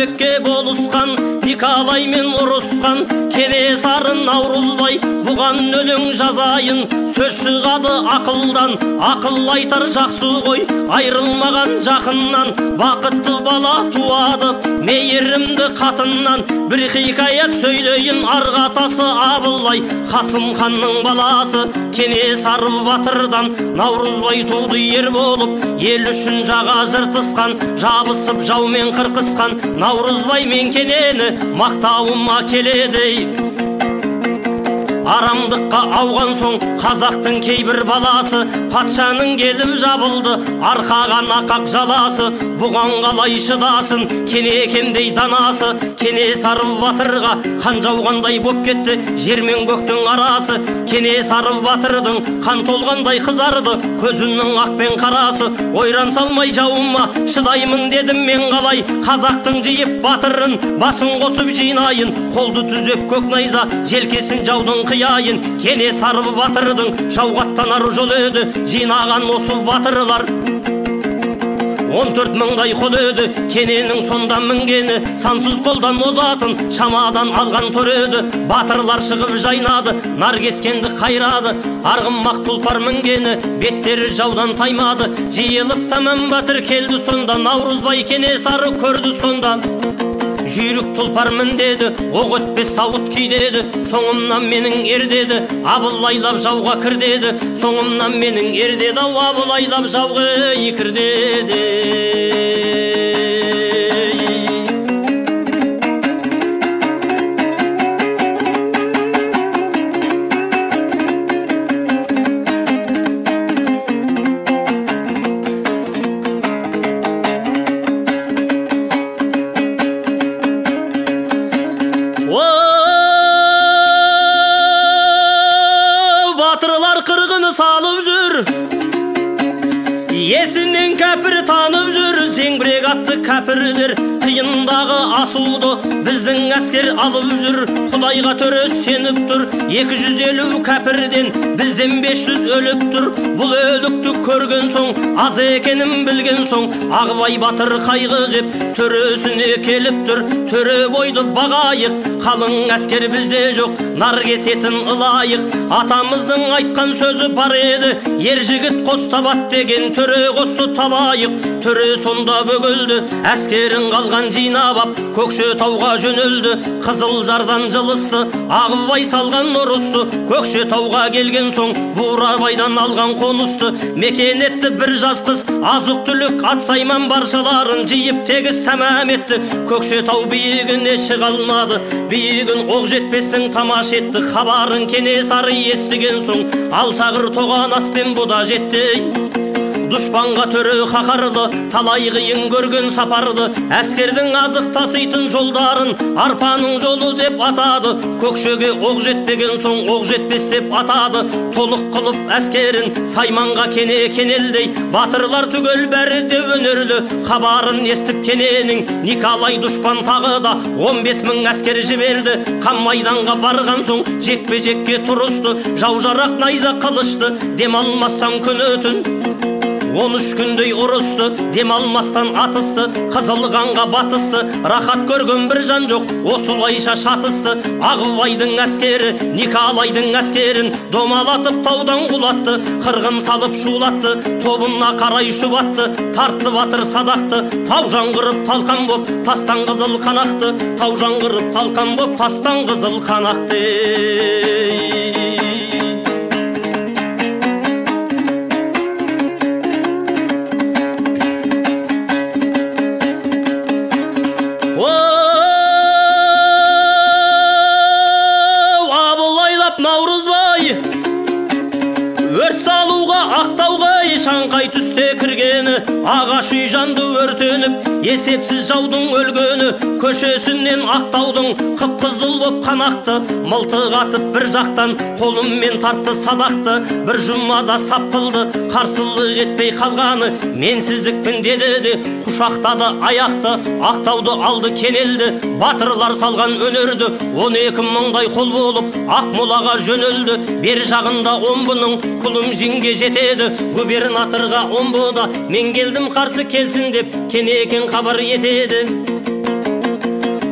Өзбекке болысқан, Николаймен ұрысқан, Кенесары Наурызбай, бұған өлең жазайын, сөз шығады ақылдан, ақыл айтар жақсы ғой, айырылмаған жақыннан, бақытты бала туады, мейірімді қатыннан, бір хикаят сөйлейін, арғы атасы Абылай, Қасым ханның баласы, Кенесары батырдан, Наурызбай туды ер болып, ел үшін жаға жыртысқан, жабысып жаумен қырқысқан, Наурызбай мен Кенені мақтауыма келеді. Арамдыққа ауған соң қазақтың кейбір баласы, патшаның келіп жабылды арқаған ақақ жаласы, бұған қалай шыдасын Кенекемдей данасы, Кенесары батырға қан жауғандай боп кетті жер мен көктің арасы, Кенесары батырдың қан толғандай қызарды көзінің ақ пен қарасы, ойран салмай жауыма шыдаймын дедім мен қалай, қазақтың жиып батырын басын қосып жинайын, қолды түзеп көк найза желкесін жаудың қияйын, Кенесары батырдың жауға аттанар жол еді, жинаған осы батырлар 14 мыңдай қол еді, Кененің сонда мінгені, сансыз қолдан озатын, шамадан алған төр еді, батырлар шығып жайнады, нар кескенді қайрады, арғымақ тұлпар мінгені, беттері жаудан таймады, жиылып тамам батыр келді сонда, Наурызбай Кенесары көрді сонда. Жүйрік тұлпар міндеді, оқ өтпес сауыт күйдеді, соңымнан менің ер деді, Абылайлап жауға кір деді, соңымнан менің ер деді, Абылайлап жауға кір деді. Салып жүр, есінен кәпір танып жүр, зеңбірек атты кәпірлер, қиындағы асуды біздің әскер алып жүр, Құдайға төре сеніп тұр, 250 кәпірден бізден 500 өліп тұр, бұл өлікті көрген соң, аз екенін білген соң, Ағыбай батыр қайғы жеп, төресіне келіп тұр, төре бойды бағайық, қалың әскер бізде жоқ, нар кесетін ылайық, атамыздың айтқан сөзі бар еді, ер жігіт қос табат деген, төре қосты табайық, төре сонда бөгілді, әскерін қалған жинап ап, Көкшетауға жөнелді, Қызылжардан жылысты, Ағыбай салған ұрысты, Көкшетауға келген соң, Бурабайдан алған қонысты, мекен етті бір жас қыз, азық-түлік ат сайман баршаларын жиып тегіс тәмам етті, Көкшетау биігіне шыға алмады, биігін оқ жетпестің тамаш етті, хабарын Кенесары естіген соң, алшағыр тоған аспен бұда жетті. Дұшпанға төре қаһарлы, талай қиын көрген сапарды, әскердің азық таситын жолдарын арпаның жолы деп атады, Көкшеге оқ жетпеген соң оқ жетпес деп атады, толық қылып әскерін сайманға кене кенелдей, батырлар түгел бәрі де өнерлі, хабарын естіп Кененің Николай дұшпан тағы да 15 мың әскер жіберді, қан майданға барған соң жекпе-жекке тұрысты, жау жарақ найза қылышты, дем алмастан күні түн 13 күндей ұрысты, дем алмастан атысты, қызыл қанға батысты, рахат көрген бір жан жоқ, осылайша шатысты, Ағыбайдың әскері, Николайдың әскерін домалатып таудан құлатты, қырғын салып шулатты, тобына қарай шұбатты, тартты батыр садақты, тау жаңғырып талқан боп, тастан қызыл қан ақты, тау жаңғырып талқан боп, тастан қызыл қан ақты. Наурызбай өрт салуға Ақтауға шаңқай түсте кіргені, ағаш үй жанды өртеніп, есепсіз жаудың өлгені, көшесінен Ақтаудың қып-қызыл боп қан ақты, мылтық атып бір жақтан қолыммен тартты садақты, бір жұмада сап қылды, қарсылық етпей қалғаны, менсіздікпін деді де, құшақтады аяқты, Ақтауды алды кенелді, батырлар салған өнерді, 12 мыңдай қол болып, Ақмолаға жөнелді, бер жағында Омбының Күлімзинге жетеді, губернаторға Омбыда, мен келдім қарсы келсін деп, Кенекен хабар етеді.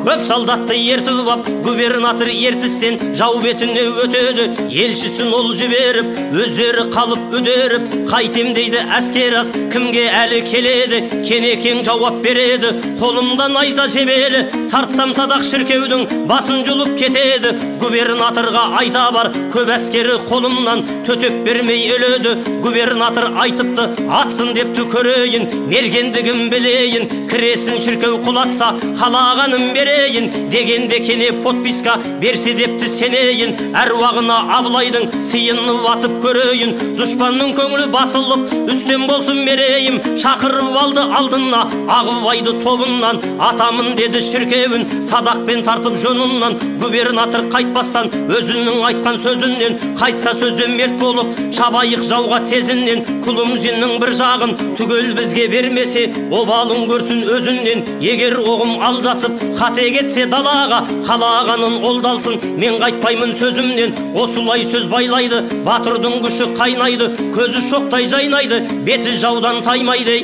Көп солдатты ертіп ап, губернатор Ертістен жау бетіне өтеді. Елшісін ол жіберіп, өздері қалып үдеріп, қайтем дейді әскер аз, кімге әлі келеді? Кенекең жауап береді, қолымда найза жебелі, тартсам садақ шіркеудің басын жұлып кетеді. Губернаторға айта бар, көп әскері қолымнан төтеп бермей өледі. Губернатор айтыпты, атсын депті көрейін, мергендігін білейін, кіресін шіркеу құлатса, қалағаным берейін дегенде Кене подписка берсе депті сенейін. Әруағына Абылайдың сыйынып атып көрейін, дұшпанның көңілі басылып үстем болсын мерейім. Шақырып алды алдына Ағыбайды тобынан, атамын деді шіркеуін садақпен тартып жонынан. Губернатор қайтпастан өзінің айтқан сөзінен қайтса сөзден мерт болып, шабайық жауға тезінен. Кулумзиннің бір жағын түгел бізге бермесе, обалын көрсін өзінен. Егер оғым алжасып қате кетсе далаға, қалағанын олдалсын, мен қайтпаймын сөзімнен. Осылай сөз байлайды, батырдың күші қайнайды, көзі шоқтай жайнайды, беті жаудан таймайды.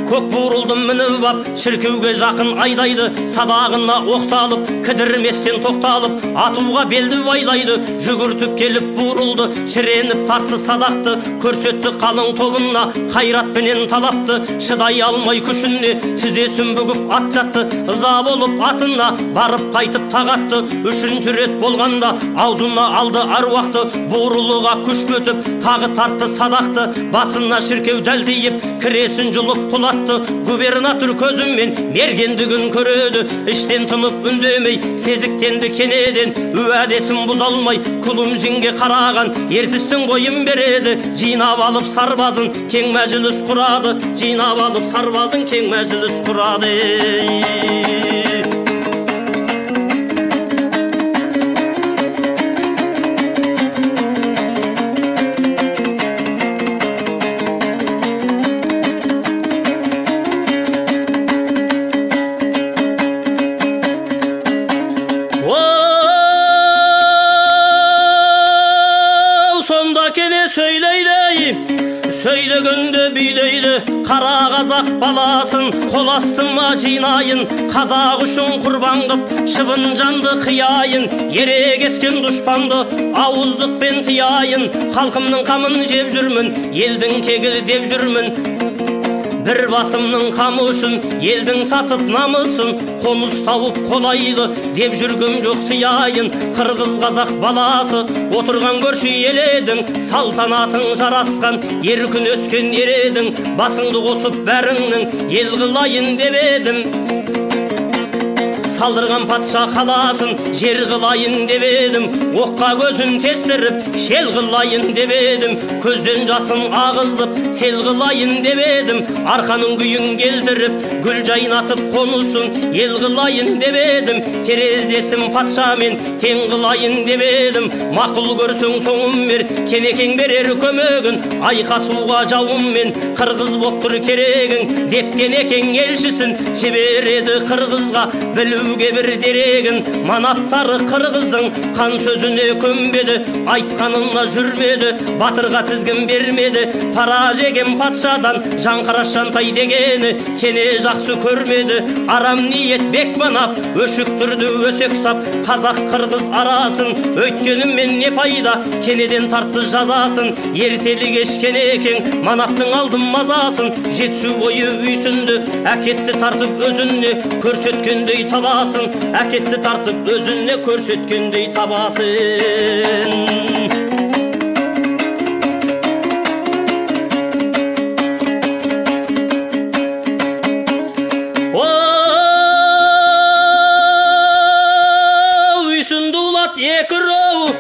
Көк бурылды мініп ап, шіркеуге жақын айдайды, садағына оқ салып, кідірместен тоқталып, атуға белді байлайды. Жүгіртіп келіп бурылды, шіреніп тартты садақты, көрсетті қалың тобына, қайратпенен талапты. Шыдай алмай күшіне, тізесін бүгіп ат жатты, ыза болып атына, барып қайтып тағатты. Үшінші рет болғанда, аузына алды аруақты, бурылыға күш бөтіп, тағы тартты садақты, басына шіркеу дәл тиіп, кіресін жұлып құлатты. Губернатор көзімен мергендігін көреді, іштен тынып үндемей, сезіктенді Кенеден. Уәдесін бұза алмай, Кулумзинге қараған, Ертістің бойын береді. Жинап алып сарбазын, кең мәжіліс құрады, жинап алып сарбазын, кең мәжіліс құрады. Сөйлегенде билейді, қара қазақ баласын, қол астыма жинайын, қазақ үшін құрбан қып, шыбын жанды қияйын, ерегескен дұшпанды ауыздықпен тияйын, халқымның қамын жеп жүрмін, елдің кегілі деп жүрмін. Бір басымның қамы үшін, елдің сатып намысын, қоныс тауып қолайлы деп жүргім жоқ сияйын. Қырғыз қазақ баласы, отырған көрші ел едің, салтанатың жарасқан, еркін өскен ер едің, басыңды қосып бәріңнің ел қылайын деп едім. Салдырған патша қаласын жер қылайын деп едім, оққа көзін тестіріп шел қылайын деп едім, көзден жасын ағызып сел қылайын деп едім, арқаның күйін келтіріп гүл жайнатып қонысын ел қылайын деп едім, терезесін патшамен тең қылайын деп едім. Мақұл көрсең соңым бер, Кенекең берер көмегін, айқасуға жауыммен қырғыз боп тұр керегің деп Кенекең елшісін жібереді қырғызға, білу бір дерегін. Манаптары қырғыздың хан сөзіне көнбеді, айтқанына жүрмеді, батырға тізгін бермеді. Пара жеген патшадан Жаңқараш Жантай дегені Кене жақсы көрмеді. Арам ниет бек манап, өшіктірді өсек сап, қазақ қырғыз арасын, өйткенімен не пайда, Кенеден тартты жазасын. Ертелі кеш Кенекең манаптың алдын мазасын, Жетісу бойы үйсінді, әкетті тартып өзіне, көрсеткендей табасын, әкетті тартып өзіне, көрсеткендей табасын. Үйсінді ұлат екі ру,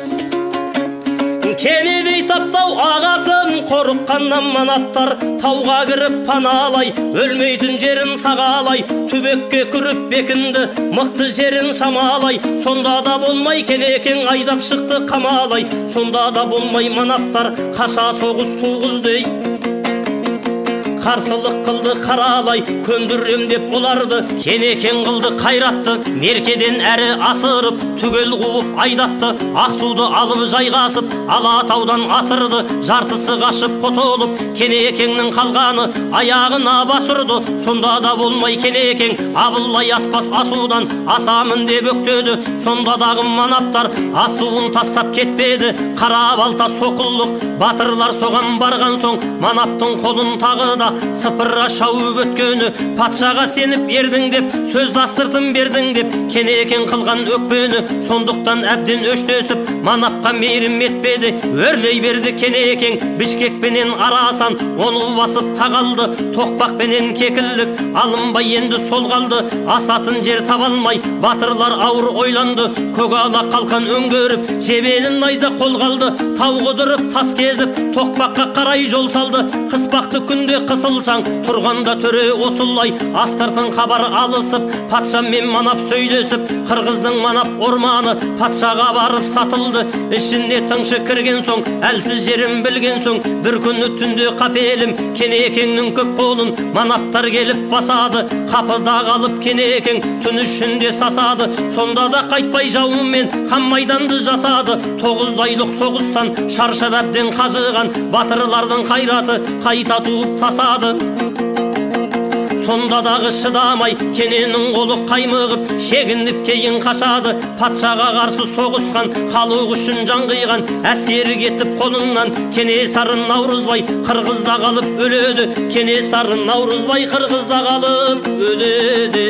Кенедей таптау ағасын, қорыққаннан манаптар тауға кіріп паналай, өлмейтін жерін сағалай, түбекке кіріп бекінді, мықты жерін шамалай. Сонда да болмай Кенекең айдап шықты қамалай, сонда да болмай манаптар қаша соғыс туғызды. Қарсылық қылды қаралай, көндірем деп оларды. Кенекең қылды қайратты, меркеден әрі асырып, түгел қуып айдатты. Ақсуды алып жайғасып, Алатаудан асырды. Жартысы қашып құтылып, Кенекеңнің қалғаны аяғына басырды. Сонда да болмай Кенекең Абылай аспас асудан асамын деп өктеді. Сонда дағы манаптар асуын тастап кетпеді. Қара балта соқұлық батырлар соған барған соң, манаптың қолын тағы да сыпыра шауып өткені. Патшаға сеніп ердің деп, сөзді астыртын бердің деп, Кенекең қылған өкпені. Сондықтан әбден өштесіп, манапқа мейірім етпеді. Өрлей берді Кенекең Бішкекпенен Арасан, оны басып тағалды. Тоқпақпенен кекілдік алынбай енді сол қалды. Асатын жер таба алмай батырлар ауыр ойланды. Көк ала қалқан өңгеріп, жебелін найза қол қалды. Тау құдырып тас кезіп, тоқпаққа қарай жол салды. Қыспақты күнде қысылсаң, тұрғанда төре осылай. Астыртын хабар алысып, патшамен манап сөйлесіп, қырғыздың манап орманы патшаға барып сатылды. Ішіне тыңшы кірген соң, әлсіз жерін білген соң, бір күні түнде қапелім Кенекеңнің көп қолын манаптар келіп басады. Қапыда қалып Кенекең түн ішінде сасады. Сонда да қайтпай жауымен қан майданды жасады. 9 айлық соғыстан шаршап әбден қажыған батырлардың қайраты қайта туып тасады. Сонда дағы шыдамай Кененің қолы қаймығып, шегініп кейін қашады. Патшаға қарсы соғысқан, халық үшін жан қиған, әскері кетіп қолынан Кенесары Наурызбай қырғызда қалып өледі. Кенесары Наурызбай қырғызда қалып өледі.